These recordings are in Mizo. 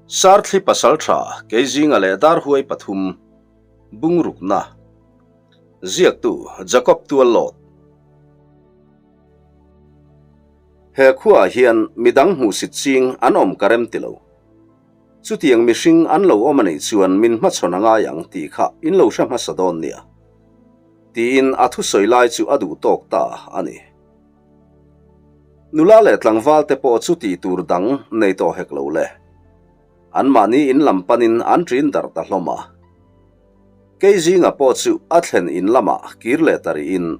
Sarthli Pasaltha Keizinga leh Darhuai pathum Bungrukna Ziaktu Jacob Tuallawt He khuaah hian midang hmuhsit ching an awm ka rem ti lo. Chutiang mihring an lo awm a nih chuan min hmachhawn a ngai ang tih kha in lo hre hmasa dawn nia. Tiin a thusawi lai chu a duh tawk ta a ni. Nula leh tlangval te pawh chu tih tur dang nei tawh hek lo le. Anmahni in lam panin an ṭin darh ta hlawm a. Kei zinga pawh chu a thlen in lamah kir leh ta rihin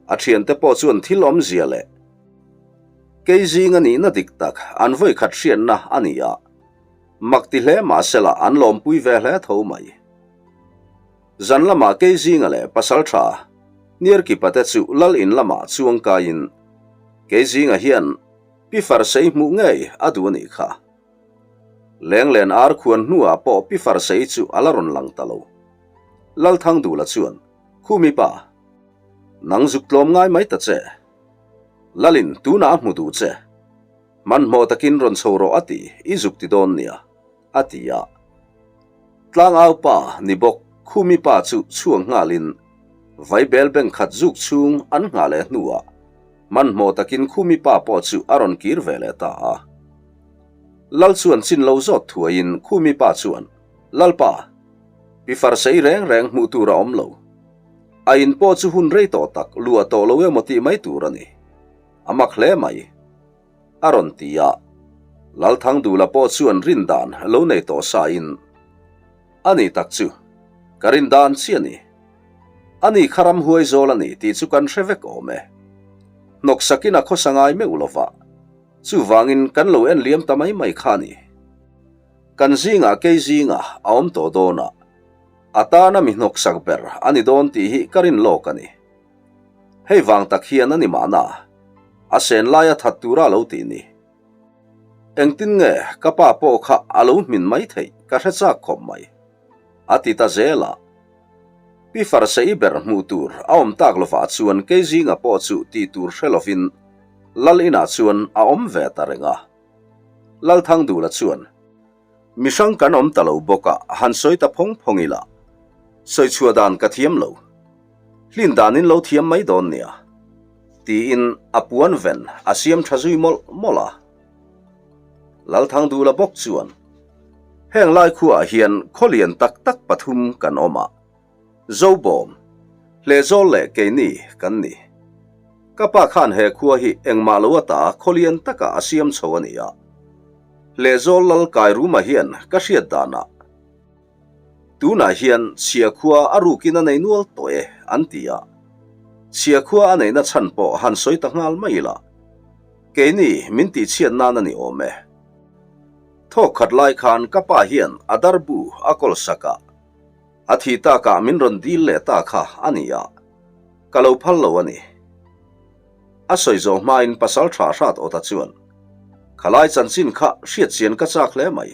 a ṭhiante pawh chuan thil awmzia leh kei zinga nihna dik tak an vawikhat hriatna a ni a, mak ti hle mahsela an lawmpui ve hle tho mai. Zan lamah kei zinga leh pasalṭha Niarkipa te chu lal in lamah chuang kaiin kei zinga hian Pi Farsei hmuh ngei a duh a nih kha. Lenglen ar khuan hnuah pawh Pi Farsei chu a la rawn lang ta lo. Lalthangdula chuan, Khumi pa, nang zuk tlawm ngai mai ta che. Lalin tunah a hmu duh che. Hmanhmawh takin rawn chho rawh a ti, i zuk ti dawn nia. a ti a. Tlangau pa ni bawk Khumi pa chu chhuak nghalin Vaibel bank khat zuk chhung an nghah leh hnuah hmanhmawh takin Khumi pa pawh chu a rawn kir ve leh ta a. Lal chuan chin lo zawt thuaiin Khumi pa chuan, Lalpa, pi farsei reng reng hmuh tur a awm lo. A in pawh chu hun rei tawh tak luah tawh lo emaw tih mai tur a ni. A mak hle mai. A rawn ti a, Lalthangdula pawh chuan rin dan lo nei tawh sa in, A ni tak chu, ka rin dan chi a ni. A ni kha ramhuai zawl a ni tih chu kan hre vek awm e. Hnawk sakin a khawsa ngai meuh lo va, chuvangin kan lo en liam ta mai mai kha a ni. Kan zingah kei zingah a awm tawh dawn a, a tana mi hnawk sak ber a ni dawn tih hi ka rin lawk a ni. Hei vang tak hian a ni mahna, a sen laia that tura lo tih ni. Engtin nge ka pa pawh kha a lo hmin mai theih ka hre chak khawp mai, a ti ta zel a. Pi Farsei ber hmuh tur a awm tak lovah chuan kei zinga pawh chu tih tur hre lovin Lal inah chuan a awm ve ta reng a. Lalthangdula chuan. Mihrang kan awm ta lo bawk a, han sawi ta phawng phawng ila. Sawi chhuah dan ka thiam lo. Hlin danin lo thiam mai dawn nia. Tiin a puan ven a siam tha zui mawlh mawlh a. Lalthangdula bawk chuan, Heng lai khuaah hian khaw lian tak tak pathum kan awm a. Zobawm, Hlehzawl leh keini kan ni. Ka pa khan he khua hi engmah lo ata khaw lian takah a siam chho a ni a. Hlehzawl lal kai ruma hian ka hriat danah tunah hian chhia khua a rukin a nei nual tawh e an ti a. Chhia khua a neihna chhan pawh han sawi ta nghal mai ila. Keini min tihchhiat nan a ni awm e. Thawk khat lai khan ka pa hian a darbu a kawl sak a. A thi takah min rawn dil leh ta kha a ni a, ka lo phal lo a ni. A sawi zawh hmain pasal tha hrat awta chuan, Khalai chanchin kha hriat chian ka chak hle mai.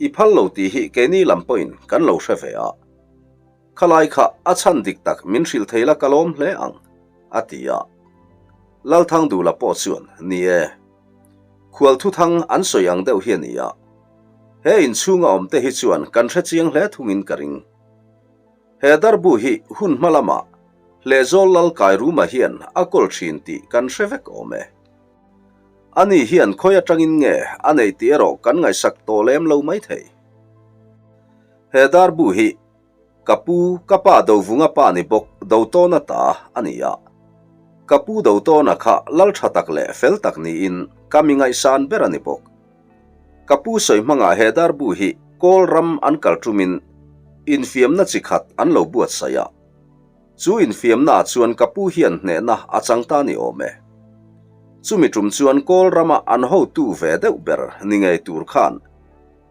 I phal lo tih hi keini lam pawhin kan lo hre ve a. Khalai kha a chhan dik tak min hrilh thei la ka lawm hle ang, a ti a. Lalthangdula pawh chuan, Ni e. Khual thuthang an sawi ang deuh hi a ni a. He inchhunga awmte hi chuan kan hre chiang hle thungin ka ring. He darbu hi hun hma lamah Hlehzawl Lal Kairuma hian a kawl thin tih kan hre vek awm e. Ani hian khawi atangin nge a neih tih erawh kan ngaihsak tawh lem lo maithei. He darbu hi Ka pu, ka pa Dovunga pa ni bawk Dotawna ta a ni a. Ka pu Dotawna kha lal tha tak leh fel tak niin ka mi ngaihsan ber a ni bawk. Ka pu sawi hmangah he darbu hi Kawl ram an kal tumin infiamna chi khat an lo buatsaih a. Chu infiamnaah chuan ka pu hian hnehna a chang ta ni awm e. Chumi tum chuan Kawl rama an hotu ve deuh ber ni ngei tur khan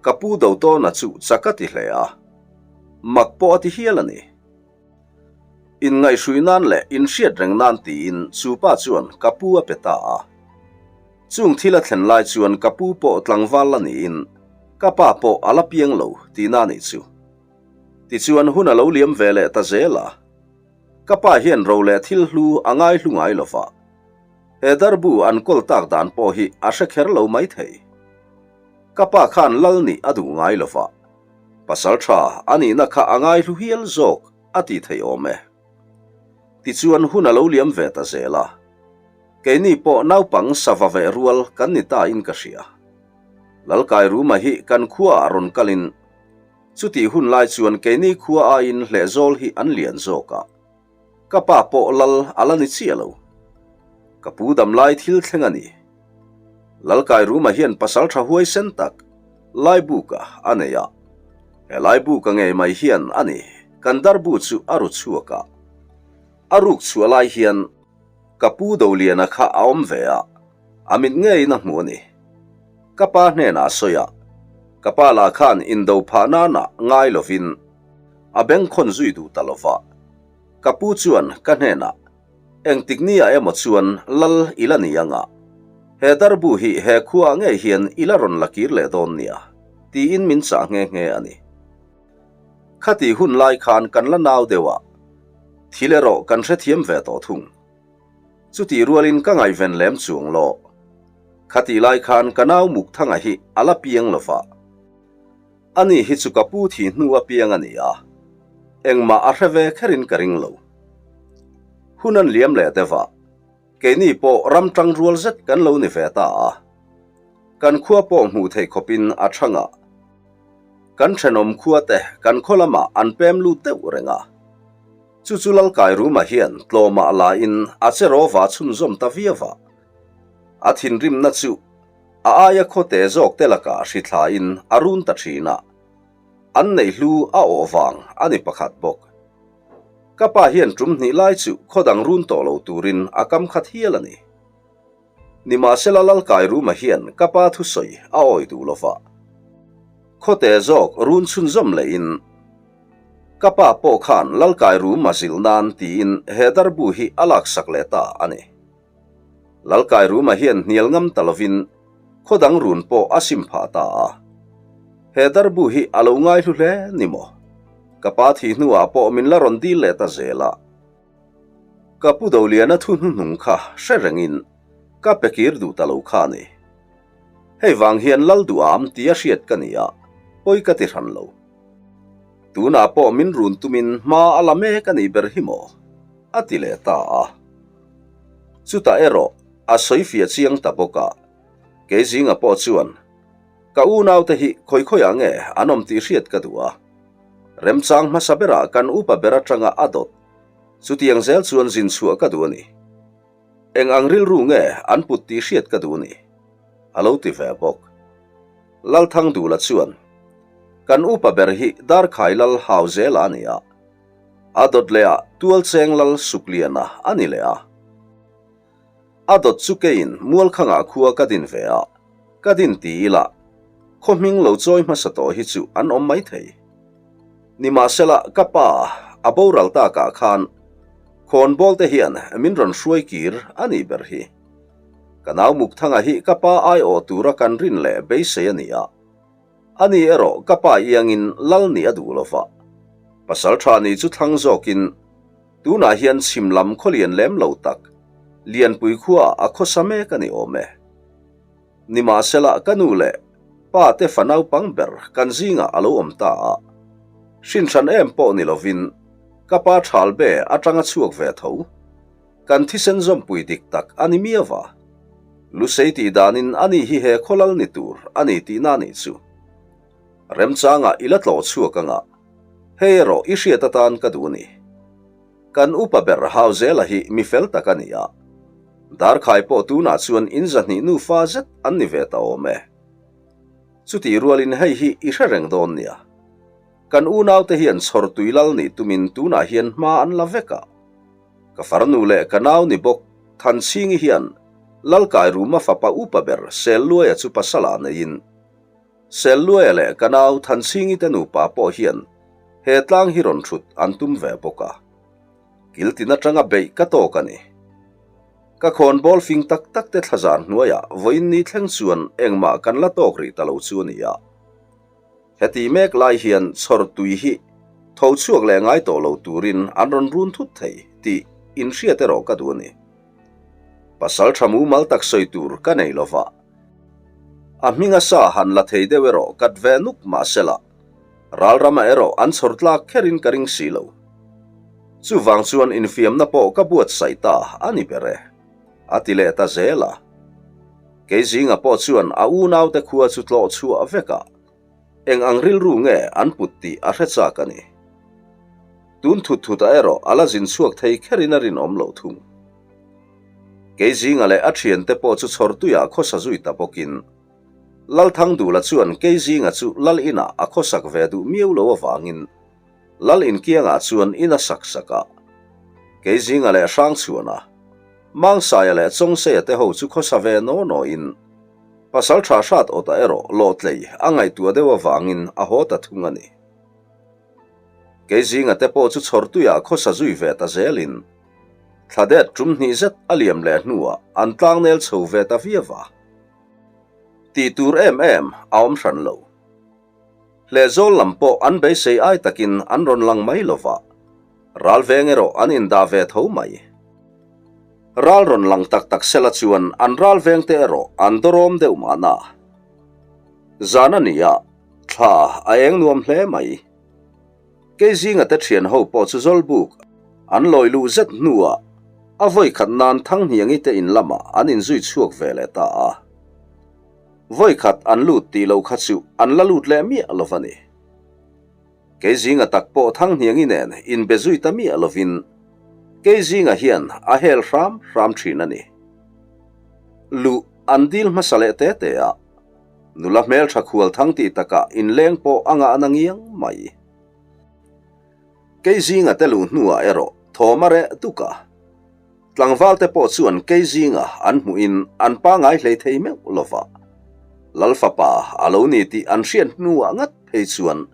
Ka pu Dotawna chu chak a ti hle a, mak pawh a ti hial a ni. Inngaihhrui nan leh inhriat reng nan tiin chu pa chuan ka pu a pe ta a. Chung thil a thlen lai chuan ka pu pawh tlangval la niin ka pa pawh a la piang lo tihna a nih chu. Tichuan hun a lo liam ve leh ta zel a. Ka pa hian ro leh thil hlu a ngai hlu ngai lo va. He darbu an kawl tak dan pawh hi a hre kher lo maithei. Ka pa khan lal nih a duh ngai lo va, pasal tha a nihna kha a ngaihlu hial zawk a ti thei awm e. Tichuan hun a lo liam ve ta zel a, keini pawh naupang sava veh rual kan ni ta in ka hria. Lalkairuma hi kan khuaah rawn kalin chutih hun lai chuan keini khua aiin hlehzawl hi an lian zawk a, Ka pa pawh lal a la ni chiah lo. Ka pu damlai thil thleng a ni. Lalkairuma hian pasal tha huaisen tak Laibuka a nei a. He Laibuka ngei mai hian a ni kan darbu chu a ru chhuak a. A ruk chhuah lai hian ka pu Doliana kha a awm ve a, a mit ngeiin a hmu a ni. Ka pa hnenah a sawi a, ka pa lah khan indo phah nana ngai lovin A bengkhawn zui duh ta lova, ka pu chuan ka hnenah, Engtik ni ah emaw chuan lal i la ni anga, he darbu hi he khuaah ngei hian i la rawn la kir leh dawn nia, tiin min chah nghe nghe a ni. Khatih hun lai khan kan la nau deuh a, thil erawh kan hrethiam ve tawh thung. Chutih rualin ka ngaihven lem chuang law. Khatih lai khan ka nau Mukthanga hi a la piang lova. Ani hi chu ka pu thih hnu apiang a ni a, engmah a hre ve kherin ka ring lo. Hun an liam leh deuh a, keini pawh ram tang rual zet kan lo ni ve ta a. Kan khua pawh hmuh theih khawpin a thang a, kan thenawm khua te kan khaw lamah an pem lut deuh reng a. Chu chu Lalkairuma hian tlawmah la in a che rawva chhunzawm ta viau a. A thinrimna chu A aia khawte zawk te lakah hrithlain a run ta thin a, an neih hlu a awh vang a ni pakhat bawk. Ka pa hian tum hnih lai chu khaw dang run tawh lo turin a kam khat hial a ni. Nimahsela Lalkairuma hian ka pa thusawi a awi duh lo va. Khawte zawk run chhunzawm lehin ka pa pawh khan Lalkairuma zilh nan tiin he darbu hi a laksak leh ta a ni. Lalkairuma hian hnial ngam ta lovin khaw dang run pawh a sim phah ta a. He darbu hi a lo ngaihlu hle ni maw? Ka pa thih hnuah pawh min la rawn dil leh ta zel a. Ka pu Doliana thu hnuhnung kha hre rengin ka pe kir duh ta lo kha a ni. Hei vang hian Lal duham tia hriat ka ni a, pawi ka ti hran lo. Tunah pawh min run tumin hma a la mek a nih ber hi maw? A ti leh ta a. Chutah erawh a sawi fiah chiang ta bawk a, kei zinga pawh chuan ka unaute hi khawi khawiah nge an awm tih hriat ka duh a, remchang hmasa berah kan upa ber atanga a dawt chutiang zel chuan zin chhuah ka duh a ni. Eng ang rilru nge an put tih hriat ka duh a ni, a lo ti ve bawk. Lalthangdula chuan, Kan upa ber hi Darkhai Lal hau zela a ni a, A dawt leh ah Tualcheng Lal Sukliana a ni leh a. A dawt chu keiin Mualkhangah khua ka din ve a, ka din ti ila, khaw hming lo chawi hmasa tawh hi chu an awm mai thei. Nimahsela ka pa a boral takah khan khawnbawl te hian min rawn hruai kir a nih ber hi. Ka nau Mukthanga hi ka pa aiawh tura kan rin leh beisei a ni a. Ani erawh ka pa iangin lal nih a duh lo va, pasal tha nih chu thlang zawkin tunah hian chhim lam khawlian lem lo tak Lianpui khuaah a khawsa mek a ni awm e. Nimahsela ka nu leh pa te fa naupang ber kan zingah a lo awm ta a, hrinhran em pawh ni lovin ka pa thalbe atanga chhuak ve tho. Kan thisen zawmpui dik tak a ni miau va. Lusei tih danin ani hi he khawlal ni tur a ni tihna a nih chu. Remchangah i la tlawh chhuak anga, hei erawh i hriat atan ka duh a ni. Kan upa ber Hauzela hi mi fel tak a ni a, Darkhai pawh tunah chuan in zahnih nufa zet an ni ve ta awm e. Chutih rualin hei hi i hre reng dawn nia. Kan unaute hian chhawrtui lal nih tumin tunah hian hma an la vek a. Ka farnu leh ka nau ni bawk Thanchhingi hian Lalkairuma fapa upa ber Selluaia chu pasala neiin Selluaia leh ka nau Thanchhingi te nupa pawh hian he tlang hi rawn thut an tum ve bawk a. Kiltin atanga beih ka tawk a ni. Ka khawnbawl fing tak tak te thlazar hnuaiah vawiin ni thleng chuan engmah kan la tawk rih ta lo chu a ni a. Heti mek lai hian chhawr tui hi tho chhuak leh ngai tawh lo turin an rawn run thut thei tih inhriat erawh ka duh a ni. Pasal tha mumal tak sawi tur ka nei lo va. A hminga sa han la thei deuh erawh kat ve nuk mah sela, ralramah erawh an chhawr tlak kherin ka ring si lo. Chuvang chuan infiamna pawh ka buatsaih ta a ni ber e, a ti leh ta zel a. Kei zinga pawh chuan a unaute khua chu tlawh chhuah vek a, eng ang rilru nge an put tih a hre chak a ni. Tun thut thutah erawh a la zin chhuak thei kherin a rinawm loh thung. Kei zinga leh a thiante pawh chu chhawrtuiah khawsa zui ta bawkin Lalthangdula chuan kei zinga chu Lal inah a khawsak ve duh miau lo avangin Lal inkiangah chuan in a sak sak a. Kei zinga leh Hrangchhuana, Mangsaia leh Chawngseia te ho chu khawsa ve naw nawin Pasaltha hrat awtah erawh lawhtlei a ngaihtuah deuh avangin a haw ta thung a ni. Kei zinga te pawh chu chhawrtuiah khawsa zui ve ta zelin Thladet tum hnih zet a liam leh hnuah an tlangnel chho ve ta viau va. Tih tur em em a awm hran lo. Hlehzawl lam pawh an beisei ai takin an rawn lang mai lo va, ral veng erawh an indah ve tho mai. Ral rawn lang tak tak sela chuan an ral vengte erawh an dawrawm deuh mahna. Zan a ni a, thla a eng nuam hle mai. Kei zinga te thian ho pawh chu Zawlbuk an lawi luh zet hnuah a vawi khat nan Thanghniangi te in lamah an inzui chhuak ve leh ta a. Vawi khat an lut tih lo kha chu an la lut leh miah lo va ni. Kei zinga tak pawh Thanghniangi nen inbe zui ta miah lovin kei zinga hian a hel hram hram thin a ni. Luh an dil hmasa leh te te a. Nula hmeltha khual thang tih takah inleng pawh a ngah na ngiang mai. Kei zinga te luh hnuah erawh thawm a reh tuk a. Tlangval te pawh chuan kei zinga an hmuhin an pangai hlei thei meuh lo va. Lal fapa a lo ni tih an hriat hnuah ngat phei chuan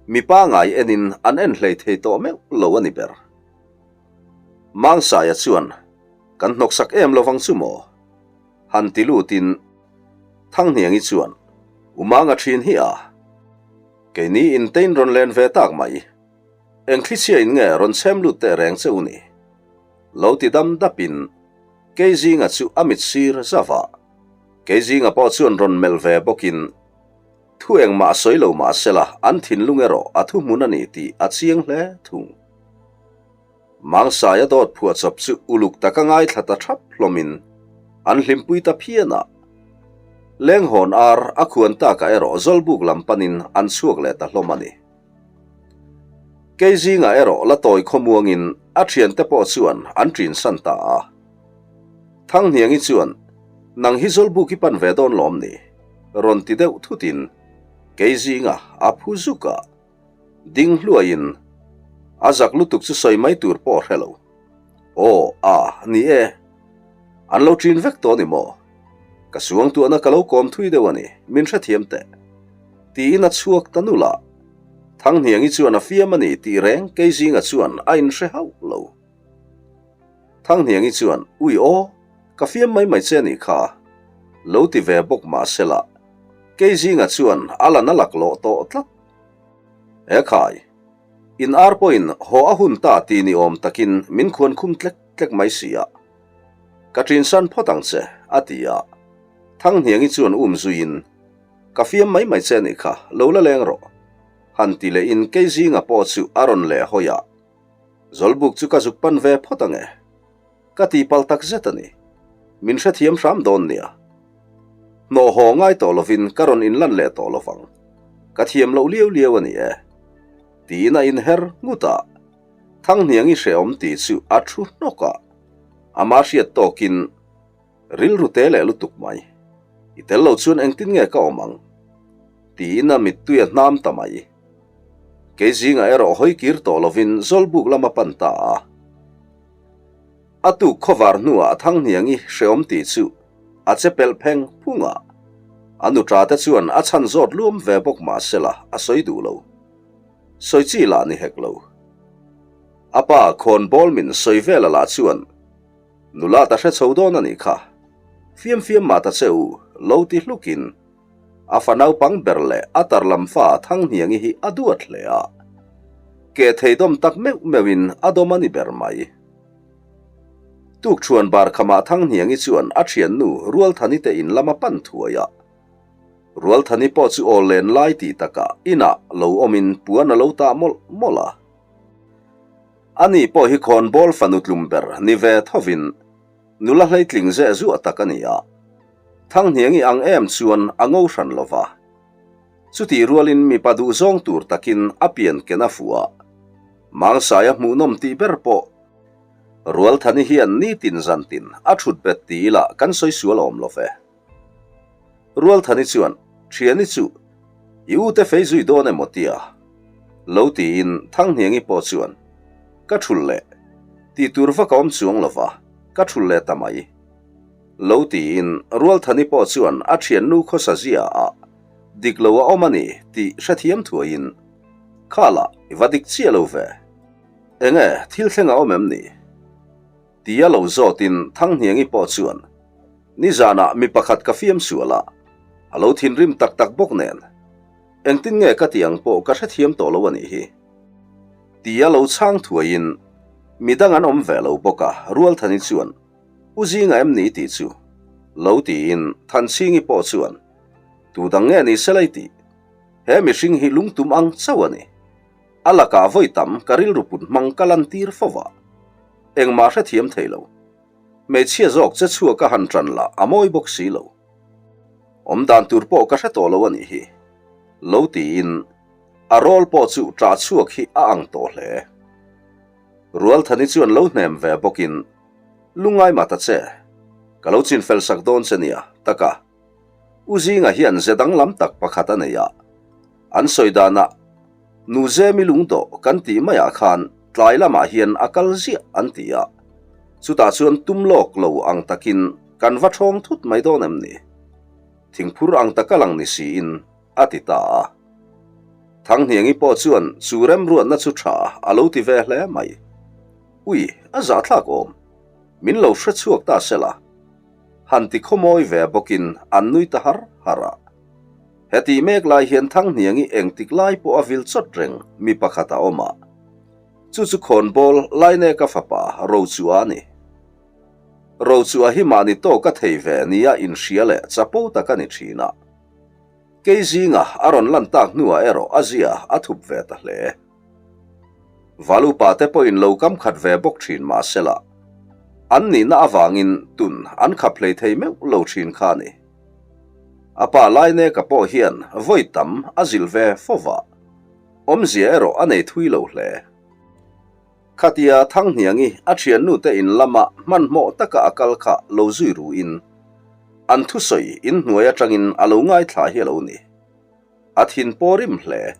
mi pangai enin an en hlei thei tawh meuh lo a ni ber. Mangsaia chuan, Kan hnawksak em lovang chu maw? Han ti lutin Thanghniangi chuan, U Manga thin hi a. Keini in tein rawn len ve tak mai. Eng thlichhia in nge rawn chhem lut teh reng che u ni? Lo ti dam dapin Keizinga chu a mit sir zauh a. Keizinga pawh chuan rawn melh ve bawkin thu engmah a sawi lo mah sela an thinlung erawh a thuhmun a ni tih a chiang hle thung. Mangsaia dawt phuahchawp chu uluk taka ngaithla ta thap hlawmin an hlimpui ta phian a. Lenghawn ar a khuan takah erawh Zawlbuk lam panin an chhuak leh ta hlawm a ni. Kei zingah erawh la tawi khawmuangin a thiante pawh chuan an ṭinsan ta a. Thanghniangi chuan, Nang hi Zawlbuk i pan ve dawn lawm ni? rawn ti deuh thutin kei zingah a phu zuk a. Ding hluaiin a zak lutuk chu sawi mai tur pawh a hre lo. Aw, a, ni e. An lo ṭin vek tawh a ni maw? Ka suangtuahna ka lo kawm thui deuh a ni, min hrethiam teh. Tiin a chhuak ta nul a. Thanghniangi chuan a fiam a ni tih reng Keizinga chuan a inhre hauh lo. Thanghniangi chuan, Ui aw, ka fiam mai mai che a nih kha. Lo ti ve bawk mah sela, Keizinga chuan a la na laklawh tawh tlat. He khai, in ar pawhin haw a hun ta ti ni awm takin min khuan khum tlek tlek mai si a. Ka ṭinsan phawt ang che, a ti a. Thanghniangi chuan um zuiin, Ka fiam mai mai che a nih kha, lo la leng rawh. Han ti lehin Keizinga pawh chu a rawn leh hawi a. Zawlbuk chu ka zuk pan ve phawt ang e. Ka tihpalh tak zet a ni. Min hrethiam hram dawn nia. Hnawh haw ngai tawh lovin ka rawn inlan leh tawh lovang. Ka thiam loh liau liau a ni e. Tiin a inher nghut a. Thanghniangi hrehawm tih chu a thu hnawk a. Ama hriat tawkin rilru te leh lutuk mai. I tel lo chuan engtin nge ka awm ang? Tiin a mittui a hnam ta mai. Kei zingah erawh hawi kir tawh lovin Zawlbuk lam a pan ta a. A tuk khawvar hnuah Thanghniangi hreawm tih chu a che pelh pheng phung a. A nuṭa te chuan a chhan zawt luam ve bawk mah sela a sawi duh lo. Sawi chi lah ni hek lo. A pa khawnbawl min sawi vel a lah chuan nula ta hre chho dawn a nih kha. Fiam fiam mah ta che u, lo ti hlukin A fa naupang ber leh a tar lam fa Thanghniangi hi a duat hle a. Keh thei dawm tak meuh meuhin a dawm a ni ber mai. Tukṭhuan bar khamah Thanghniangi chuan a ṭhiannu Rualthani te in lam a pan thuai a. Rualthani pawh chu aw len lai tih takah inah lo awmin puan a lo tah mawlh mawlh a. Ani pawh hi khawnbawl fanu tlum ber ni ve thovin nula hleitling zeh zuah tak a ni a. Thanghniangi ang em chuan a ngo hran lo va. Chutih rualin mipa duhzawng tur takin a pian ken a fuh a. Mangsaia hmuhnawm tih ber pawh Rualthani hian nitin zantin a thut bet ti ila kan sawi sual awm lo ve. Rualthani chuan, Thiani chu i ute fei zui dawn emaw tia? Lo tiin Thanghniangi pawh chuan, Ka thul leh. Tih tur vak a awm chuang lo va, ka thul leh ta mai. Lo tiin Rualthani pawh chuan a thiannu khawsa zia ah dik lo a awm a ni tih hrethiam thuaiin, Kha lah i va dik chiah lo ve. Enge thil thleng a awm em ni? Tia lo zawtin Thanghniangi pawh chuan, Nizanah mi pakhat ka fiam sual a, a lo thinrim tak tak bawk nen. Engtin nge ka tih ang pawh ka hrethiam tawh lo a nih hi. Tia lo chhang thuaiin, Midang an awm ve lo bawk a, Rualthani chuan, U zinga em ni tih chu? Lo tiin Thanchhingi pawh chuan, Tu dang nge ni se lai tih? He mihring hi lungtum ang chauh a ni. A lakah vawi tam ka rilru put hmang ka lantir fo va. Engmah hrethiam thei lo. Hmeichhia zawk che chhuak a han ṭan lah a mawi bawk si lo. Awm dan tur pawh ka hre tawh lo a nih hi. Lo tiin a rawl pawh chu ṭah chhuak hi a ang tawh hle. Rualthani chuan lo hnem ve bawkin, Lungngai mah ta che. Ka lo chinfel sak dawn che nia, taka. U zinga hian ze danglam tak pakhat a nei a, an sawi danah Nu Zemi lungdawh kan tih maiah khan tlai lamah hian a kal ziah an ti a, chutah chuan tum lawk lo ang takin kan va thawng thut mai dawn em ni? Thingphur ang taka lang ni siin a ti ta a. Thanghniangi pawh chuan chu remruatna chu tha a lo ti ve hle mai. Ui, a zahthlak awm. Min lo hre chhuak ta sela. Han ti khawmawi ve bawkin an nui ta har har a. Hetih mek lai hian Thanghniangi engtik lai pawh a vil chawt reng mi pakhat a awm a. Chu chu khawnbawl Laineka fapa Rochua a ni. Rochua hi mahni tawk a thei ve nia inhria leh chapo tak a ni thin a. Kei zinga a rawn lan tak hnuah erawh a zia a thup ve ta hle. Valupa te pawhin lo kam khat ve bawk thin mah sela, an nihna avangin tun an khap hlei thei meuh lo thin kha a ni. A pa Laineka pawh hian vawi tam a zilh ve fo va, awmzia erawh a nei thui lo hle. Khatia Thanghniangi a thiannute in lama hmanhmawh taka a kal kha lo zui ruin an thusawi inhnuai atangin a lo ngaithla hi a lo ni. A thin pawh rim hle.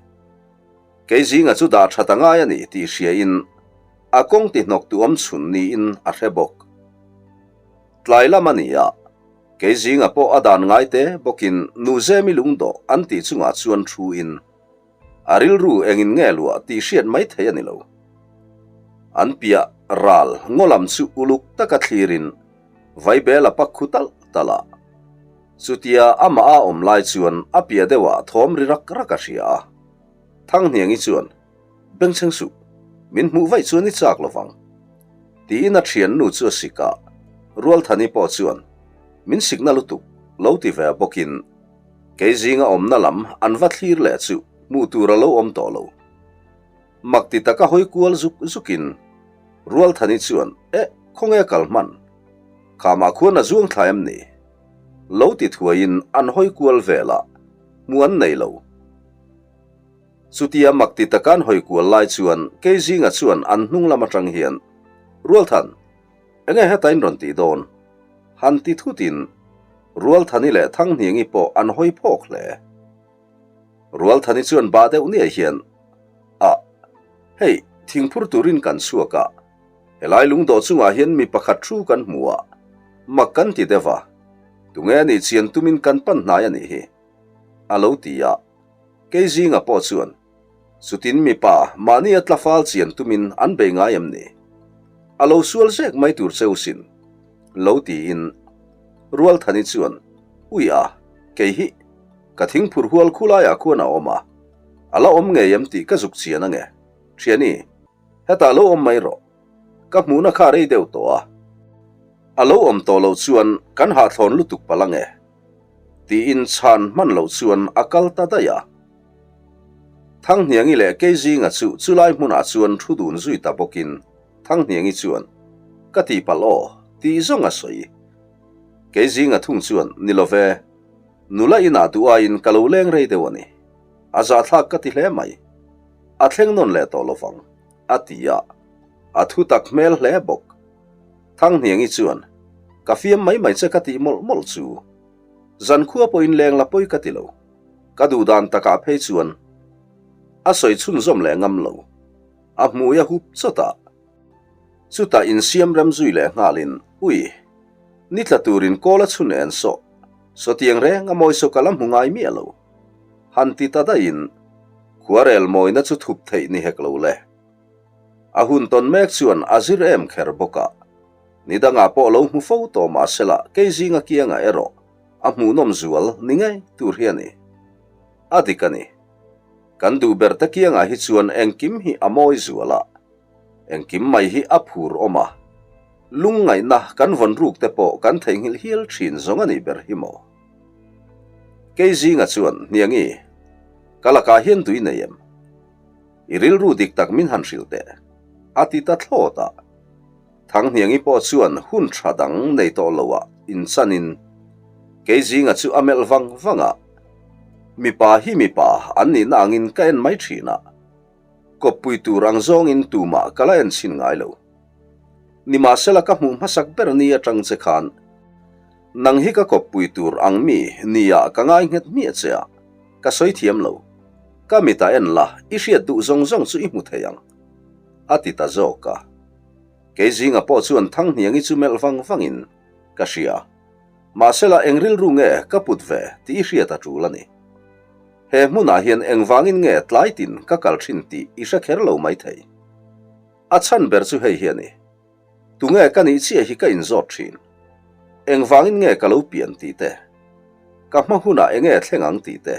Kei zinga chu dah that a ngai a ni tih hriain a kawng ti hnawk tu awm chhun niin a hre bawk. Tlai lam a ni a, kei zinga pawh a dan ngai te bawkin Nu Zemi lungdawh an tih chungah chuan thuin a rilru engin nge luah tih hriat mai thei a ni lo. An piah ral ngaw lam chu uluk taka thlirin Vaibel a pak khu talh talh a. Chutia amah a awm lai chuan a piah deuhah thawm ri rak rak a hria a. Thanghniangi chuan, Bengchheng suh, min hmuh vaih chuan i chak lovang. Tiin a thiannu chu a sik a, Rualthani pawh chuan, Min sikna lutuk, lo ti ve bawkin kei zinga awmna lam an va thlir leh chu hmuh tur a lo awm tawh lo. Mak ti taka hawi kual zuk zukin Rualthani chuan, Eh, khawnge kal hman? Khamah khuan a zuang thla em ni? Lo ti thuaiin an hawi kual vel a, hmu an nei lo. Chutia mak ti taka an hawi kual lai chuan kei zinga chuan an hnung lam atang hian, Rualthan, enge heta in rawn tih dawn? Han ti thutin Rualthani leh Thanghniangi pawh an hawi phawk hle. Rualthani chuan bah deuh niah hian, A, hei, thingphur turin kan chhuak a, helai lungdawh chungah hian mi pakhat thu kan hmu a, mak kan ti deuh a, tunge a nih chian tumin kan pan hnai a nih hi, a lo ti a. Kei zinga pawh chuan, Chutin mipa mahni a tlafal chian tumin an bei ngai em ni? A lo sual zek mai tur cheu sin, lo tiin Rualthani chuan, Ui a, kei hi, Ka thingphur hual khulaiah khuan a awm a, a la awm ngei em tih ka zuk chian ange. Thiani, hetah lo awm mai rawh. Ka hmuhna kha rei deuh tawh a. A lo awm tawh loh chuan kan hahthlawn lutuk palh ange. Tiin chhan hman loh chuan a kal ta daih a. Thanghniangi leh Keizinga chu chulai hmunah chuan thu dun zui ta bawkin Thanghniangi chuan, Ka tihpalh aw, tih zawng a sawi. Keizinga thung chuan, Ni lo ve, nula inah duh aiin ka lo leng rei deuh a ni. A zahthlak ka ti hle mai. A thleng nawn leh tawh lovang, a ti a. A thu tak hmel hle bawk. Thanghniangi chuan, Ka fiam mai mai che ka tih mawlh mawlh chu. Zankhua pawhin leng la pawi ka ti lo. Ka duh dan takah phei chuan a sawi chhunzawm leh ngam lo. A hmui a hup chawt a. Chutah insiam rem zui leh nghalin, Ui, ni tla turin kawl a chhun en sawh. Sawtiang reng a mawi saw ka la hmu ngai miah lo. Han ti ta daihin, Khuarel mawina chu thup theih ni hek lo le. A hun tawn mek chuan a zir em kher bawk a. Ni dangah pawh lo hmu fo tawh mah sela kei zinga kiangah erawh a hmuhnawm zual ni ngei tur hi a ni. A dik a ni. Kan duh ber te kiangah hi chuan engkim hi a mawi zual a, engkim mai hi a phur awm a. Lungngaihna kan vawn ruk te pawh kan theihnghilh hial thin zawng a nih ber hi maw? Kei zinga chuan, Hniangi, ka lakah hian tui nei em? I rilru dik tak min han hrilh teh, a ti ta thlawt a. Thanghniangi pawh chuan hun tha dang nei tawh lo ah inchanin Keizinga chu a melh vang vang a, Mipa hi mipa an nihna angin ka en mai thin a, kawppui tur ang zawngin tumah ka la en chhin ngai lo. Nimahsela ka hmuh hmasak ber ni atang che khan nang hi ka kawppui tur ang mi nia ka ngai nghet hmiah che a, ka sawi thiam lo. Ka mitah en la, i hriat duh zawng zawng chu i hmu thei ang, a ti ta zawk a. Kei zinga pawh chuan Thanghniangi chu melh vang vangin ka hria. Mahsela eng rilru nge ka put ve tih i hriat a tul a ni. He hmunah hian engvangin nge tlai tin ka kal thin tih i hre kher lo maithei. A chhan ber chu hei hi a ni. Tunge ka nih chiah hi ka inzawt thin. Engvangin nge ka lo pian tih te? Ka hma hunah enge thleng ang tih te?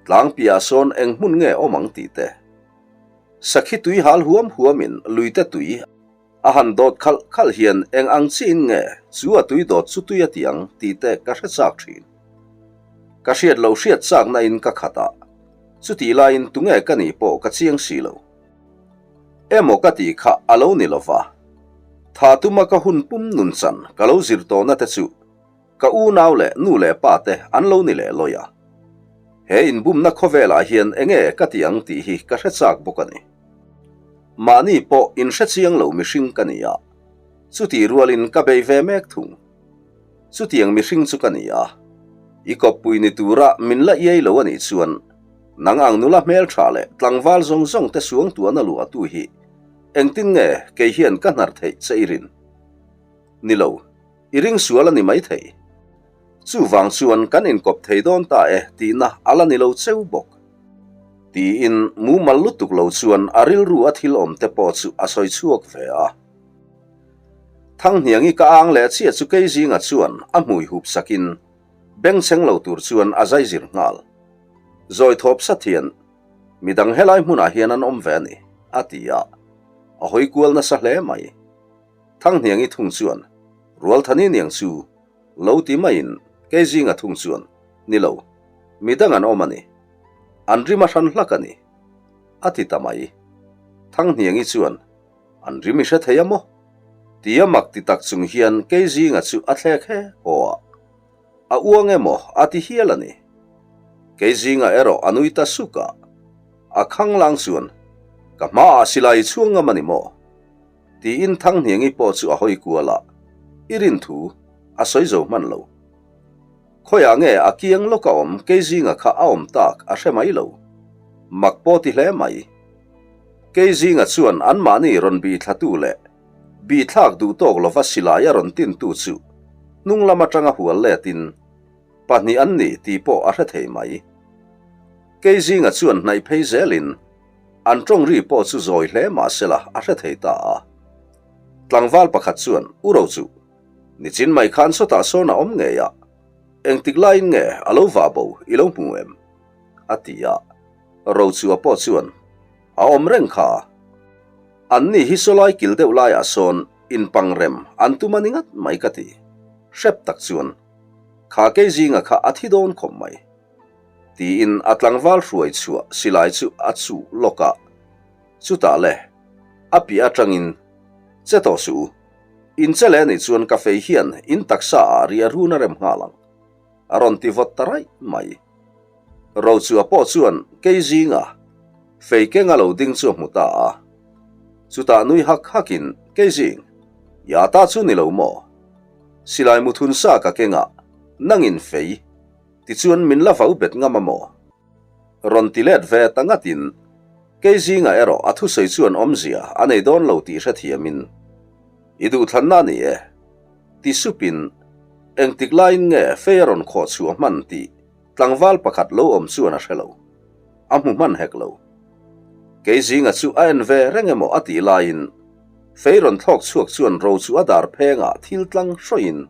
Tlangpiah sawn eng hmun nge awm ang tih te? Sakhi tui hal huam huamin luite tui a han dawt khalh khalh hian eng ang chiin nge chu a tui dawt chu tui a ti ang tih te ka hre chak thin. Ka hriat loh hriat chakna in ka khat a, chutih laiin tunge ka nih pawh ka chiang si lo. Emaw ka tih kha a lo ni lova, tha tuma ka hun pum nun chan ka lo zir tawhna te chu Ka unau leh nu leh pa te an lo ni leh lawi a. He inbumna khawvelah hian enge ka ti ang tih hi ka hre chak bawk a ni. Mahni pawh inhre chiang lo mihring ka ni a, chutih rualin ka bei ve mek thung. Chutiang mihring chu ka ni a, i kawppui ni tura min la iai lo a nih chuan nang ang nula hmeltha leh tlangval zawng zawng te suangtuahna luahtu hi engtin nge kei hian ka hnar theih che i rin? Ni lo. I ring sual a ni maithei. Chuvang chuan kan inkawp thei dawn ta e tihna a la ni lo cheu bawk. Tiin mumal lutuk lo chuan a rilru a thil awm te pawh chu a sawi chhuak ve a. Thanghniangi ka ang leh chiah chu Keizinga chuan a hmui hup sakin bengchheng lo tur chuan a zai zir nghal. Zawi thawp sat hian, Midang helai hmunah hian an awm ve a ni, a ti a. A hawi kual nasa hle mai. Thanghniangi thung chuan, Rualthani niang chu lo ti maiin Keizinga thung chuan, Ni lo, mi dang an awm a ni. An rim a hran hlak a ni, a ti ta mai. Thanghniangi chuan, An rim i hre thei a maw? Tia mak ti tak chung hian Keizinga chu a thlek he haw a. A uang emaw a ti hial a ni. Keizinga erawh a nui ta suk a. A khanglang chuan, Ka hmaah silai i chhuang ngam a ni maw? Tiin Thanghniangi pawh chu a hawi kual a, i rin thu a sawi zo hman lo. Khawiah nge a kiang lawk a awm Keizinga kha a awm tak a hre mai lo. Mak pawh ti hle mai. Keizinga chuan anmahni rawn bi thlatu leh bi thlak duh tawk lova silai a rawn tintu chu hnung lam atanga hual letin pahnih an ni tih pawh a hre thei mai. Keizinga chuan hnaih phei zelin An tawng ri pawh chu zawi hle mah sela a hre thei ta a. Tlangval pakhat chuan, U Ro chu, nichin mai khan sawtah sawn a awm ngei a, engtik laiin nge a lo vah bo i lo hmu em? a ti a. Rochua pawh chuan, A awm reng kha. An ni hi sawlai kil deuh laiah sawn inpang rem an tum a ni ngat mai ka ti. Hrep tak chuan. Kha Keizinga kha a thi dawn khawp mai. Tiin a tlangval hruai chhuah silai chu a chuh lawk a. Chutah le, a piah atangin, Che tawh suh u. In che leh anih chuan ka fei hian in taksa ah ri a run a rem nghal ang. A rawn ti vawt ta raih mai. Rochua pawh chuan Keizinga fei keng a lo ding chu a hmu ta a. Chutah nui hak hakin, Keizing, ya ta chu ni lo maw? Silai muthun sa ka kengah nangin fei tichuan min la vau bet ngam a maw? Rawn ti let ve ta ngatin Keizinga erawh a thusawi chuan awmzia a nei dawn lo tih hrethiamin, I duhthlanna a ni e. Ti supin, Engtik laiin nge fei a rawn khawh chhuah hman tih tlangval pakhat lo awm chuan a hre lo. A hmu hman hek lo. Keizinga chu a en ve reng emaw a tih laiin fei rawn thlawk chhuak chuan ro chu a dar phengah thil tlang hrawiin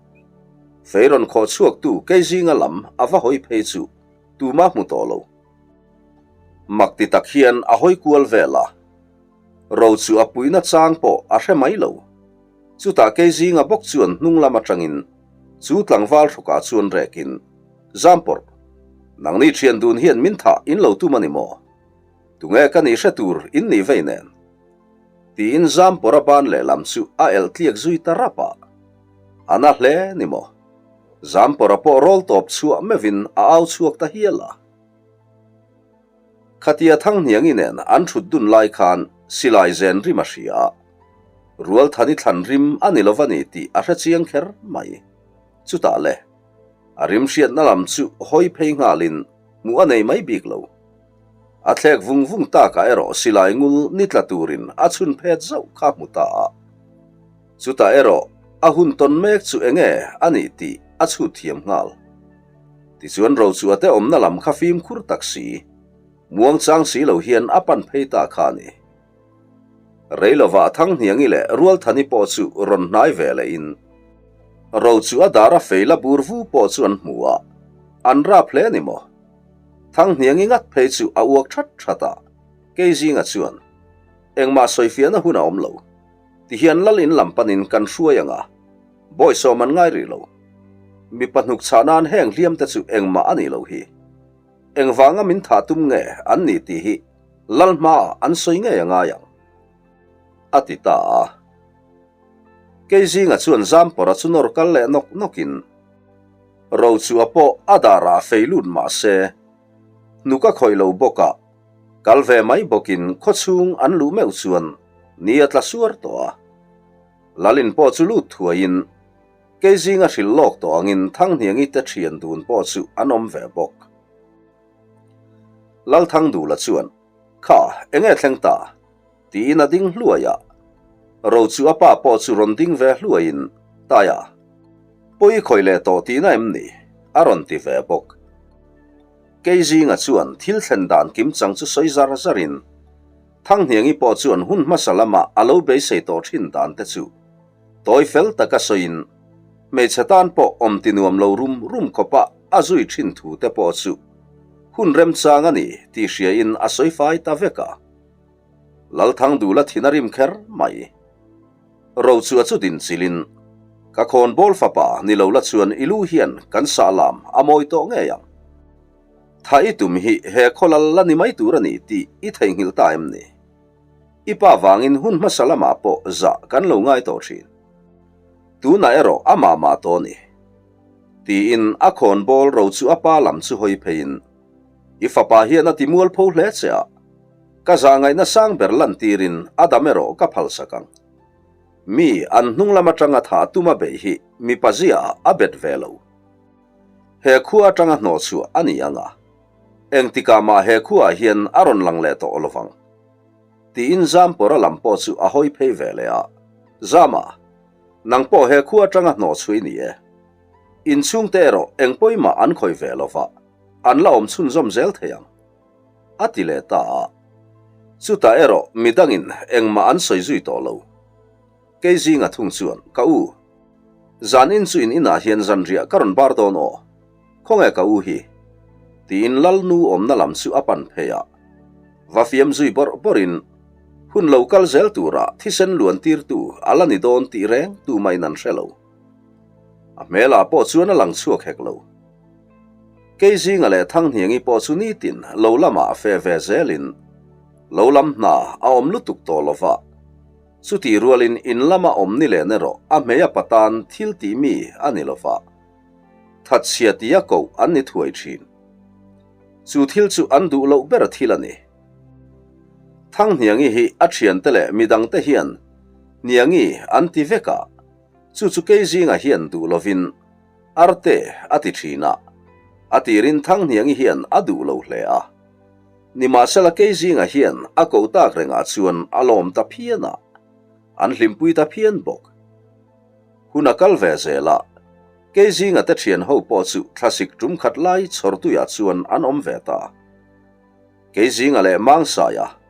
fei rawn khawh chhuaktu Keizinga lam a va hawi phei chu tumah hmu tawh lo. Mak ti tak hian a hawi kual vel a. Ro chu a puihna chang pawh a hre mai lo. Chutah Keizinga bawk chuan hnung lam atangin chu tlangval hrukah chuan rekin, Zampawrh, nangni thian dun hian min thah in lo tum a ni maw? Tunge ka nih hre tur in nih vei nen? Tiin Zampawrh a ban lehlam chu a elh tliak zui ta rap a. A na hle ni maw? Zampawrh a pawh rawl tawp chhuah meuhin a au chhuak ta hial a. Khatia Thanghniangi nen an thut dun lai khan silai zen rim a hria a, Rualthani thlan rim a ni lova ni tih a hre chiang kher mai. Chutah le, a rim hriatna lam chu hawi phei nghalin hmuh a nei mai bik lo. A thlek vung vung takah erawh silai ngul ni tla turin a chhun phet zauh kha hmu ta a. Chutah erawh a hun tawn mek chu enge a nih tih a chhut thiam nghal. Tichuan Rochua te awmna lam kha fimkhur tak si, muangchang si lo hian a pan phei ta kha a ni. Reilovah Thanghniangi leh Rualthani pawh chu rawn hnai ve lehin Rochua dara fei la bur vu pawh chu an hmu a, an rap hle a ni maw? Thanghniangi ngat phei chu a uak that that a, Keizinga chuan, Engmah sawifiahna hun a awm lo. Tihian lal in lam panin kan hruai ang a, Bawisawm an ngai rih lo. Mipa hnuk chhah nan heng hliam te chu engmah a nih loh hi. Engvanga min thah tum nge an ni tih hi lal hmaah an sawi ngei a ngai ang. A ti ta a. Keizinga chuan Zampawrha chu nawr kal leh nawk nawkin Rochua pawh a darah fei lut mah se hnuk a khawih lo bawk a, kal ve mai bawkin khawchhung an luh meuh chuan ni a tla suar tawh a. Lalin pawh chu lut thuaiin Keizinga hrilh lawk tawh angin Thanghniangi te thian dun pawh chu an awm ve bawk. Lalthangdula chuan, Kha, enge thleng ta? tiin a ding hluai a. Ro chu a pa pawh chu rawn ding ve hluaiin, Taia, pawi i khawih leh tawh tihna em ni? a rawn ti ve bawk. Keizinga chuan thil thlen dan kimchang chu sawi zar zarin, Thanghniangi pawh chuan hun hmasa lama a lo beisei tawh thin dan te chu tawi fel taka sawiin hmeichhe tan pawh awm ti nuam lo rum rum khawpa a zui thin thu te pawh chu hun remchang a ni tih hriain a sawi fai ta vek a. Lalthangdula thin a rim kher mai. Rochua chu din chilin, Ka khawnbawl fapa ni lo la chuan i lu hian kan sah lam a mawi tawh ngei ang. Tha i tum hi he khawlal la ni mai tur a ni tih i theihnghilh ta em ni? I pa vangin hun hmasa lamah pawh zah kan lo ngai tawh thin. Tunah erawh amah mah tawh a ni. Tiin a khawnbawl ro chu a pa lam chu hawi pheiin, I fapa hian a ti mualpho hle che a, ka zah ngaihna sang ber lantirin a dam erawh ka phalsak ang. Mi an hnung lam atanga thah tuma beih hi mipa ziaah a bet ve lo. He khua atanga hnawhchhuah a ni ang a, engtikah mah he khuaah hian a rawn lang leh tawh lovang. Tiin Zampawra lam pawh chu a hawi phei ve leh a, Zama, nang pawh he khua atanga hnawhchhuah i ni e. Inchhungte erawh eng pawimah an khawih ve lova, an la awm chhunzawm zel thei ang. A ti leh ta a. Chutah erawh midangin engmah an sawi zui tawh lo. Kei zinga thung chuan, Ka u, zan in chu in inah hian zanriah ka rawn bar dawn aw, khawnge ka u hi? Tiin Lalnu awmna lam chu a pan phei a. Va fiam zui bawrh bawrhin, Hun lo kal zel tura thisen luan tirtu a la ni dawn tih reng tumahin an hre lo. A hmelah pawh chuan a lang chhuak hek lo. Keizinga leh Thanghniangi pawh chu nitin lo lamah fe ve zelin lo lam hna a awm lutuk tawh lo va. Chutih rualin in lama awm ni len erawh a hmei a patan thil tih mi a ni lo va. Thatchhia tia koh an ni thuai thin. Chu thil chu an duh loh ber thil a ni. Thanghniangi hi a thiante leh midangte hian Hniangi an ti vek a, chu chu Keizinga hian duh lovin Arte a ti thin a, a tirin Thanghniangi hian a duh lo hle a. Nimahsela Keizinga hian a koh tak rengah chuan a lawm ta phian a, an hlimpui ta phian bawk. Hun a kal ve zel a, Keizinga te thian ho pawh chu thlasik tum khat lai chhawrtuiah chuan an awm ve ta. Keizinga leh Mangsaia,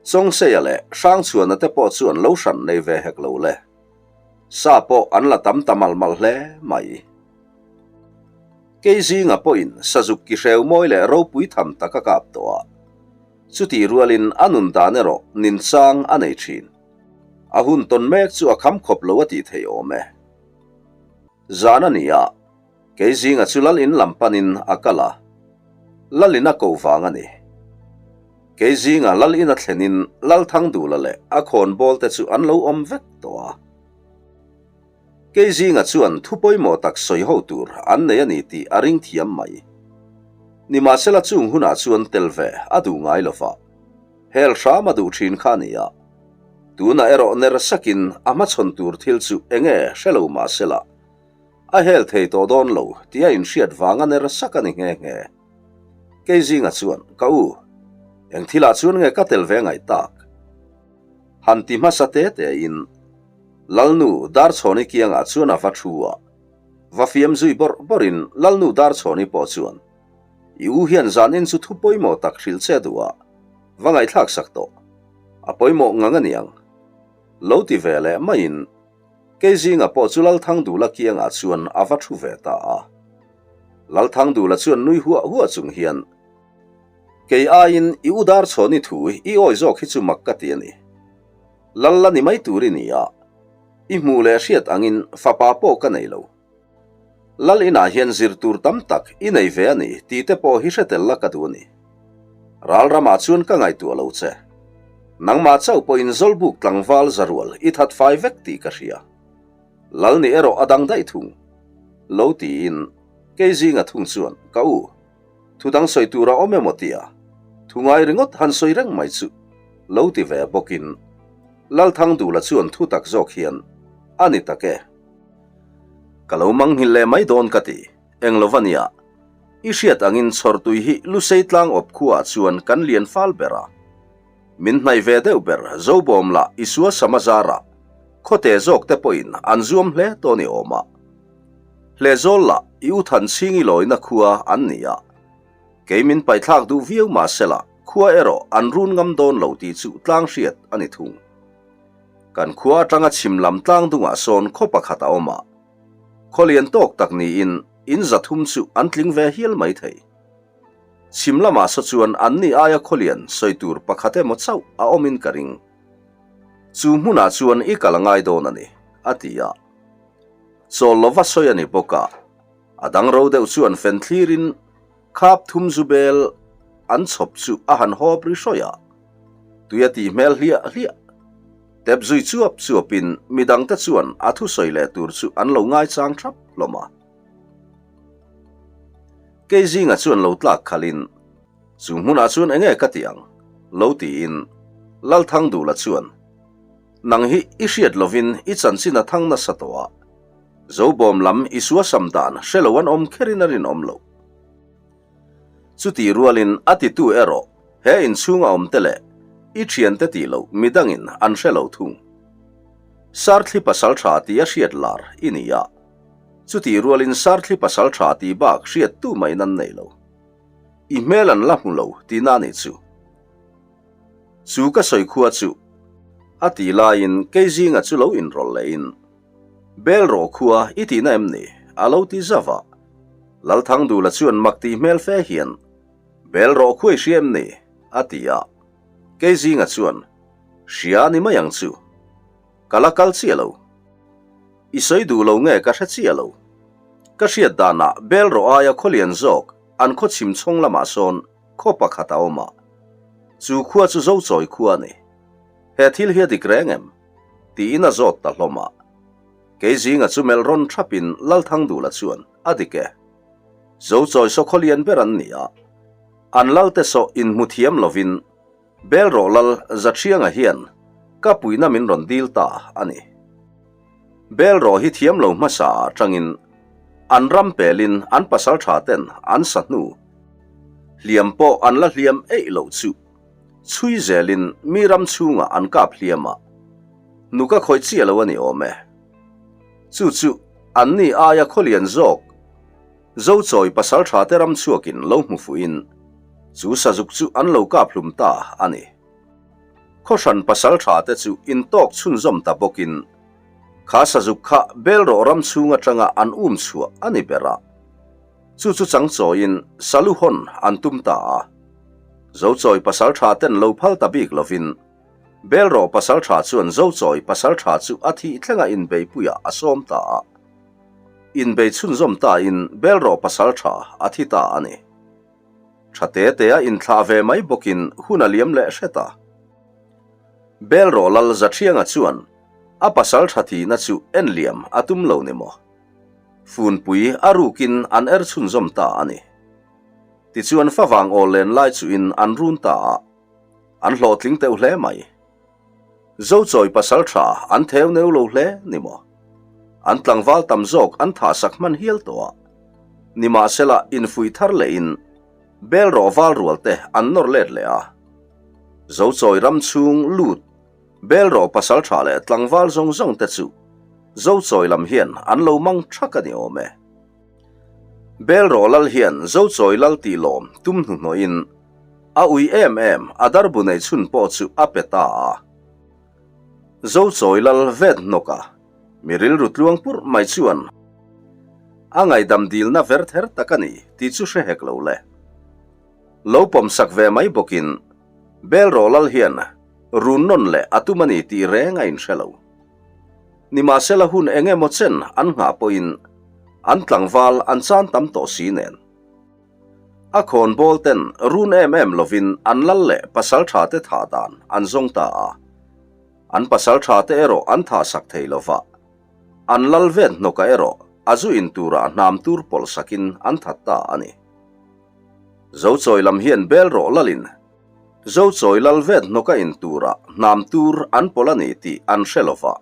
Chawngseia leh Hrangchhuana te pawh chuan lo hran nei ve hek lo le. Sa pawh an la tam ta malh malh hle mai. Keizinga pawhin sazuk ki hreu mawi leh ropui tham tak a kap tawh a. Chutih rualin a nun dan erawh ninchang a nei thin. A hun tawn mek chu a kham khawp lo a tih theih awm e. Zan a ni a, Keizinga chu lal in lam panin a kal a, lal in a koh vang a ni. Keizinga lal in a thlenin lal Thangdula leh a khawnbawl te chu an lo awm vek tawh a. Keizinga chuan thu pawimawh tak sawi ho tur an nei a ni tih a ring thiam mai. Nimahsela chung hunah chuan tel ve a duh ngai lo va, hel hram a duh thin kha a ni a. Tunah erawh ner sakin a hmachhawn tur thil chu enge hre lo mahsela, A hel thei tawh dawn lo tih a inhriat vang a ner sak a ni nghe nghe. Kei zinga chuan, Ka u, eng thilah chuan nge ka tel ve ngaih tak? Han ti hmasa te te in, Lalnu Darchhawni kiangah chuan a va thu a. Va fiam zui bawrh bawrhin Lalnu Darchhawni pawh chuan, I u hian zanin chu thu pawimawh tak hrilh che duh a, va ngaihthlak sak tawh. A pawimawh ngang a niang. Lo ti ve leh maiin, Keizinga pawh chu Lalthangdula kiangah chuan a va thu ve ta a. Lalthangdula chuan nui huah huah chung hian, Kei aiin i u Darchhawni thu i awi zawk hi chu mak ka ti a ni. Lal la ni mai tur i ni a, i hmuh leh hriat angin fapa pawh ka nei lo. Lal inah hian zir tur tam tak i nei ve a ni tih te pawh hi hre tel la ka duh a ni. Ral ramah chuan ka ngaihtuah lo che. Nangmah chauh pawhin Zawlbuk tlangval zarual i that fai vek tih ka hria. Lal nih erawh a dang daih thung. Lo tiin kei zinga thung chuan ka u, thu dang sawi tur a awm emaw tia thu ngai ringawt han sawi reng mai chu lo ti ve bawkin Lalthangdula chuan thu tak zawk hian a ni tak e. Ka lo manghilh leh mai dawn ka ti, eng lo va nia. I hriat angin chhawrtui hi Lusei tlang awp khuaah chuan kan lian fal ber a. Min hnaih ve deuh ber Zobawm lah i suasam a zarah khawte zawk te pawhin an zuam hle tawh ni awm a. Hlehzawl lah i u Thanchhingi lawina khua an ni a. Kei min paithlak duh viau mahsela khua erawh an run ngam dawn lo tih chu tlang hriat a ni thung. Kan khua atanga chhim lam tlang dungah sawn khaw pakhat a awm a, khaw lian tawk tak niin in zathum chu an tling ve hial mai thei. Chhim lamah saw chuan anni aia khaw lian sawi tur pakhat emaw chauh a awmin ka ring. Chu hmunah chuan i kal a ngai dawn a ni, a ti a. Chawl lova sawi a ni bawk a, a dang ro deuh chuan fen thlirin Khap thum zu bel an chhawp chu a han hawp ri hrawih a, tui a tih hmel hliah hliah. Tep zui chuap chuapin midangte chuan a thusawi leh tur chu an lo ngaichang thap hlawm a. Kei zinga chuan lo tlak khalhin, Chu hmunah chuan enge ka tih ang? lo tiin Lalthangdula chuan, Nang hi i hriat lovin i chanchin a thang nasa tawh a, Zobawm lam i suasam dan hre lo an awm kherin a rinawm loh. Chutih rualin a titu erawh he inchhunga awmte leh i thiante tih loh midangin an hre lo thung. Sarthli pasal tha tih a hriat lar i ni a, chutih rualin Sarthli pasal tha tih bak hriat tu mahin an nei lo. I hmel an la hmu lo tihna a nih chu. Chu ka sawi khua chu a tih laiin Keizinga chu lo inrawlh lehin, Bel rawh khua i tihna em ni? a lo ti zauh a. Lalthangdula chuan mak tih hmel fe hian, Bel rawh khua i hria em ni? a ti a. Keizinga chuan, Hria a ni mai ang chu. Ka la kal chiah lo. I sawi duh lo nge ka hre chiah lo. Ka hriat danah bel rawh aia khaw lian zawk an khaw chhim chhawng lamah sawn khaw pakhat a awm a. Chu khua chu Zochawi khua a ni. He thil hi a dik reng em? Tiin a zawt ta hlawm a. Kei zinga chu melh rawn thapin Lalthangdula chuan a dik e. Zochawi saw khaw lian ber an ni a. An lalte saw inhmu thiam lovin Bel rawh lal Zaṭhianga hian ka puihna min rawn dil ta a ni. Bel rawh hi thiam lo hmasa ah ṭangin an ram pelin an pasalṭha ten an sa hnu hliam pawh an la hliam eih loh chu chhui zelin mi ram chhungah an kap hliam a, nuk a khawih chiah lo a ni awm e. Chu chu anni aia khawlian zawk Zochawi pasalṭha te ram chhuakin lo hmu fuhin chu sazuk chu an lo kap hlum ta a ni. Khawhran pasalṭha te chu intawk chhunzawm ta bawkin kha sazuk kha Belrawh ram chhung aṭanga an um chhuah a ni ber a. Chu chu changchawiin salu hawn an tum ta a. Zochawi pasalṭha ten lo phal ta bik lovin Belrawh pasalṭha chuan Zochawi pasalṭha chu a thih thlenga inbeipuiah a sawm ta a. Inbei chhunzawm ta in Belrawh pasal tha a thi ta a ni. Tha te te a inthlah ve mai bawkin hun a liam leh hret a. Belrawh lal Zaṭhianga chuan a pasal tha thihna chu en liam a tum lo ni maw? Funpui a rukin an er chhunzawm ta a ni. Tichuan favang aw len lai chuhin an run ta a, an hlawhtling teuh hle mai. Zochawi pasal tha an theu neu lo hle ni maw? An tlangval tam zawk an thah sak hman hial tawh a. Nimahsela infuih thar lehin bel rawh val rual te an nawr let leh a. Zochawi ram chhung lut bel rawh pasal tha leh tlangval zawng zawng te chu Zochawi lam hian an lo mang thak a ni awm e. Bel rawh lal hian Zochawi lal tih lawm tum hnuhnawhin A ui em em, a darbu nei chhun pawh chu a pe ta a. Zochawi lal vet hnawk a, mi rilru tluang purh mai chuan a ngaihdam dilna ver ther tak a ni tih chu hre hek lo le. Lo pawmsak ve mai bawkin Belrawh lal hian run nawn leh a tum a ni tih reng a inhre lo. Nimahsela hun eng emaw chen an nghah pawhin an tlangval an chan tam tawh si nen. A khawnbawl ten run em em lovin an lal leh pasaltha te thah dan an zawng ta a. An pasaltha te erawh an thah sak thei lova. An lal vet hnawka erawh a zu in turah hnam tur pawlh sakin an that ta a ni. Zochawi lam hian bel rawh lalin Zochawi lal vet hnawka in turah hnam tur an pawlh a ni tih an hre lova.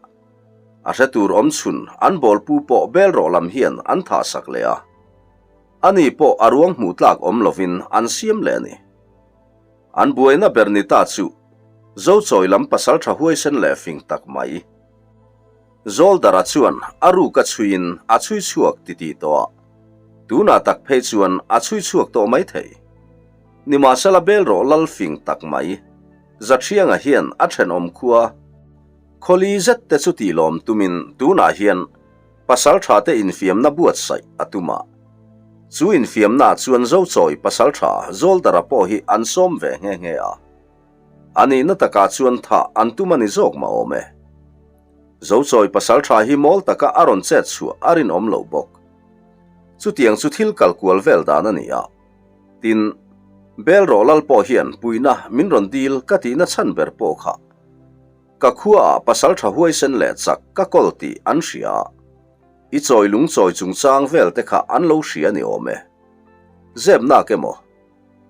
A hre tur awm chhun an bawlpu pawh bel rawh lam hian an thah sak leh a. Ani pawh a ruang hmuh tlak awm lovin an siam leh a ni. An buaina ber ni ta chu Zochawi lam pasaltha huaisen leh fing tak mai. Zawldara chuan a ruk a chhuiin a chhui chhuak titih tawh a, tunah tak phei chuan a chhui chhuak tawh mai thei. Nimahsela Belrawh lal fing tak mai Zaṭhianga hian a ṭhenawm khua khawli zet te chu tihlawm tumin tunah hian Pasalṭha te infiamna buatsaih a tum a. Chu infiamnaah chuan Zochawi pasalṭha Zawldara pawh hi an sawm ve nghe nghe a. A nihna takah chuan thah an tum a ni zawk mah awm e. Zochawi pasalṭha hi mawl taka a rawn chet chhuah a rinawm lo bawk. Chutiang chu thil kal kual vel dan a ni a. Tin, Belrawh lal pawh hian puihna min rawn dil ka tihna chhan ber pawh kha. Ka khuaah pasalṭha huaisen leh chak ka kawl tih an hria a, i chawi lung chawi chungchang vel te kha an lo hria ni awm e. Zep nak emaw?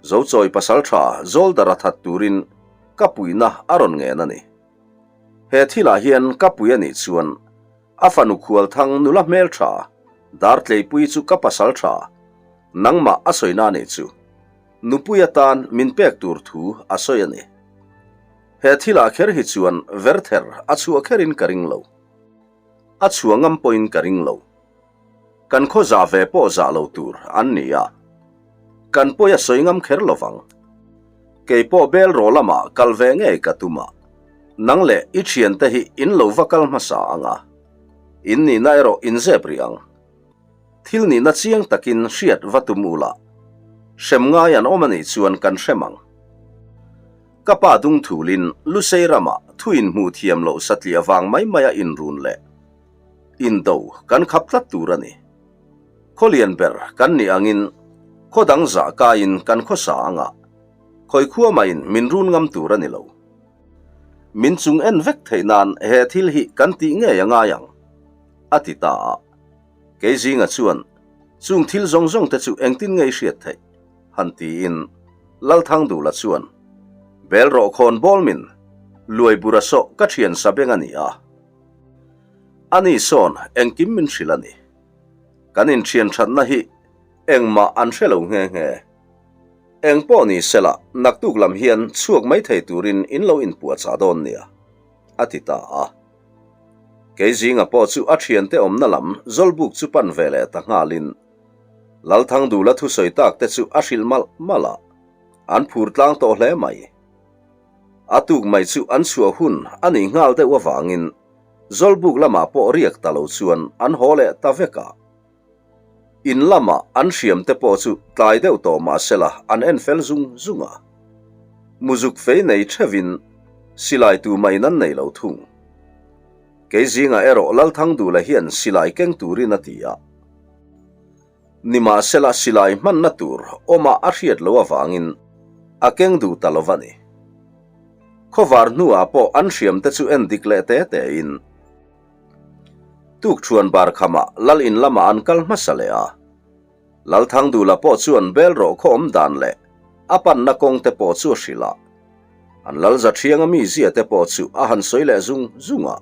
Zochawi pasalṭha Zawldara that turin ka puihna a rawn ngen a ni. He thilah hian ka pui a nih chuan a fanu khualthang nula hmelṭha Dartleipui chu ka pasalṭha nangmah a sawina a nih chu. Nupui atan min pek tur thu a sawi a ni. He thilah kher hi chuan verther a chhuah kherin ka ring lo. A chhuah ngam pawhin ka ring lo. Kan khaw zah ve pawh zah lo tur an ni a. Kan pawi a sawi ngam kher lo vang. Kei pawh bel rawh lamah kal ve ngei ka tum a. Nang leh i thiante hi in lo va kal hmasa ang a. In nihna erawh in zep rih ang. Thil nihna chiang takin hriat va tum ula, hrem ngai an awm a nih chuan kan hrem ang. Ka pa dung thulin Lusei ramah thu inhmuh thiam loh satliah vang mai maia inrun leh indo kan khap tlat tur a ni. Khaw lian ber kan nih angin khaw dang zah kaiin kan khawsa anga khawi khua mahin min run ngam tur a ni lo. Min chung en vek theih nan he thil hi kan tih ngei a ngai ang, a ti ta a. Kei zinga chuan chung thil zawng zawng te chu engtin nge i hriat theih? han tiin Lalthangdula chuan, Bel rawh khawn bawl min, luai bura sawh ka thian sa beng a ni a. Ani sawn engkim min hrilh a ni. Kan inthian thatna hi engmah an hre lo nghe nghe. Eng pawh ni sela naktuk lam hian chhuak mai thei turin in lo inpuahchah dawn nia, a ti ta a. Kei zinga pawh chu a thiante awmna lam Zawlbuk chu pan ve leh ta nghalin Lalthangdula thusawi tak te chu a hrilh malh malh a, an phur tlang tawh hle mai. A tuk mai chu an chhuah hun a nih nghal deuh avangin Zawlbuk lamah pawh riak ta lo chuan an haw leh ta vek a. In lama an hriam te pawh chu tlai deuh tawh mah sela an en fel zung zung a. Muzuk fei nei theuhin silai tu mahin an nei lo thung. Kei zingah erawh Lalthangdula hian silai keng turin a ti a. Nimahsela silai hmanna tur awmah a hriat loh avangin a keng duh ta lo va ni. Khawvar hnuah pawh an hriam te chu en dik leh te tein Tukṭhuan bar khamah Lal in lamah an kal hmasa leh a. Lalthangdula pawh chuan bel rawh khaw awm dan leh a panna kawng te pawh chu a hrilh a. An lal za ṭhianga mi zia te pawh chu a han sawi leh zung zung a.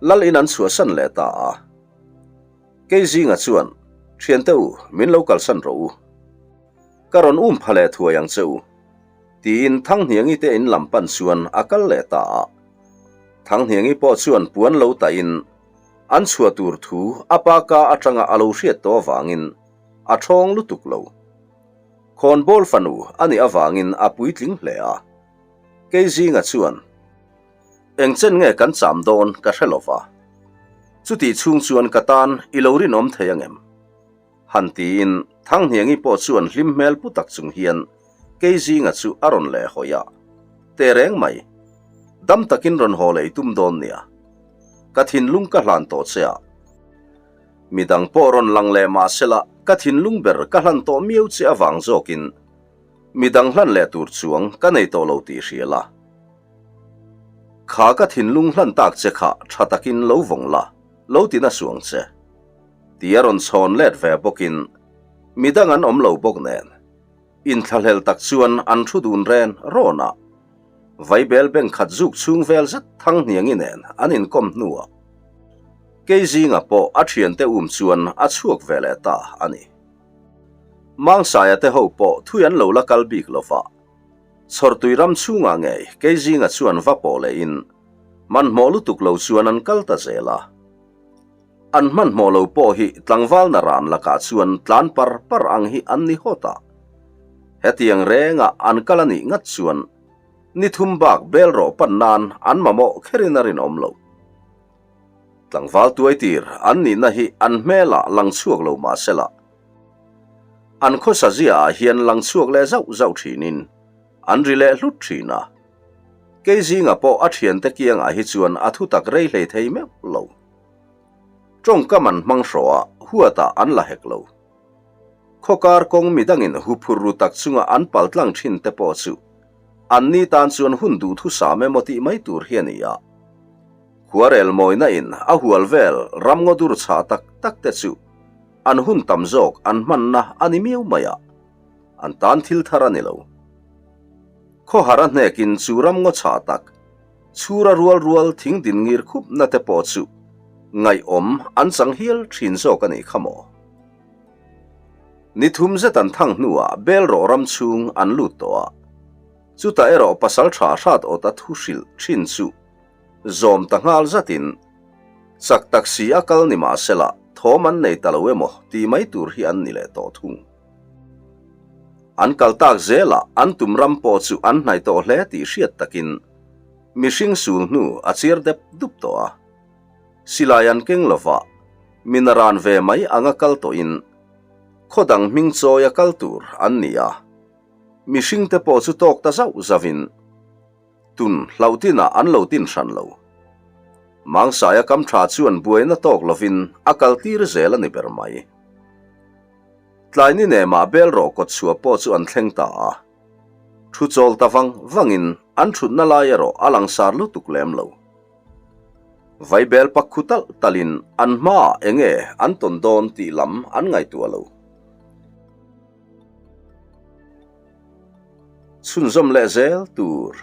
Lal in an chhuahsan leh ta a. Kei zinga chuan, Thiante u, min lo kalsan rawh u. Ka rawn um pha leh thuai ang che u. Tiin Thanghniangi te in lam pan chuan a kal leh ta a. Thanghniangi pawh chuan puan lo tahin an chhuah tur thu a pa ka atanga a lo hriat tawh avangin a thawng lutuk lo. Khawnbawl fanu a nih avangin a puitling hle a. Kei zinga chuan. Eng chen nge kan cham dawn ka hre lova. Chutih chhung chuan ka tan i lo rinawm thei angem? Han tiin Thanghniangi pawh chuan hlim hmel pu tak chung hian Keizinga chu a rawn leh hawi a. Tehreng mai. Dam takin rawn haw leh i tum dawn nia. Ka thinlung ka hlan tawh che a. Midang pawh rawn lang leh mah sela ka thinlung ber ka hlan tawh miau che avang zawkin midang hlan leh tur chuang ka nei tawh lo tih hria la. Kha ka thinlung hlan tak che kha tha takin lo vawng la, lo ti na suang che. Ti a rawn chhawn let ve bawkin midang an awm lo bawk nen inthlahlel tak chuan an thu dun ren rawn a. Vaibel beng khat zuk chhung vel zet Thanghniangi nen an inkawm hnuah Keizinga pawh a thiante um chuan a chhuak ve leh ta a ni. Mangsaia te ho pawh thui an lo la kal bik lova. Chhawrtui ram chhungah ngei Keizinga chuan va pawh lehin hmanhmawh lutuk lo chuan an kal ta zel a. An hmanhmawh lo pawh hi tlangval naran lakah chuan tlan par par ang hi an ni hawt a. Hetiang renga an kal a nih ngat chuan ni thum bak bel rawh pan nan an mamawh kherin a rinawm lo. Tlangval tuaitir an nihna hi an hmelah lang chhuak lo mah sela, An khawsa ziaah hian lang chhuak leh zauh zauh thinin an ri leh hlut thin a. Kei zinga pawh a thiante kiangah hi chuan a thutak rei hlei thei meuh lo. Tawngkam an hmang hrawh a, huatah an la hek lo. Khawkar kawng midangin huphur ru tak chunga an paltlang thin te pawh chu anni tan chuan hun duhthusam emaw tih mai tur hi a ni a. Khuarel mawina in a hual vel ramngaw dur chhah tak tak te chu An hun tam zawk an hmanna a ni miau mai a, an tan thil thar a ni lo. Khawhar a hnekin chu ram ngaw chhah tak, chhura rual rual thing din ngir khupna te pawh chu ngaihawm an chang hial thin zawk a nih kha maw? Ni thum zet an thang hnuah Belrawh ram chhung an lut tawh a, chutah erawh pasaltha hrat awta thu hrilh thin chu zawm ta nghal zatin Chak tak si a kal ni mah sela thawm an nei ta lo emaw tih mai tur hi an ni leh tawh thung. An kal tak zelah an tum ram pawh chu an hnaih tawh hle tih hriat takin mihring sul hnu a chiar dep dup tawh a. Silai an keng lova min a ran ve mai anga kal tawhin khaw dang hming chawi a kal tur an ni a. Mihring te pawh chu tawk ta zauh zauhin Tun hlauh tinah an lo tin hran lo. Mangsaia kam tha chuan buaina tawk lovin a kal tir zel a ni ber mai. Tlai ni nemah bel rawh kawt chhuah pawh chu an thleng ta a. Thu chawl ta vang vangin an thutna lai erawh a langsar lutuk lem lo. Vaibel pak khu talh talhin an hmaah enge an tawn dawn tih lam an ngaihtuah lo. Chhunzawm leh zel tur.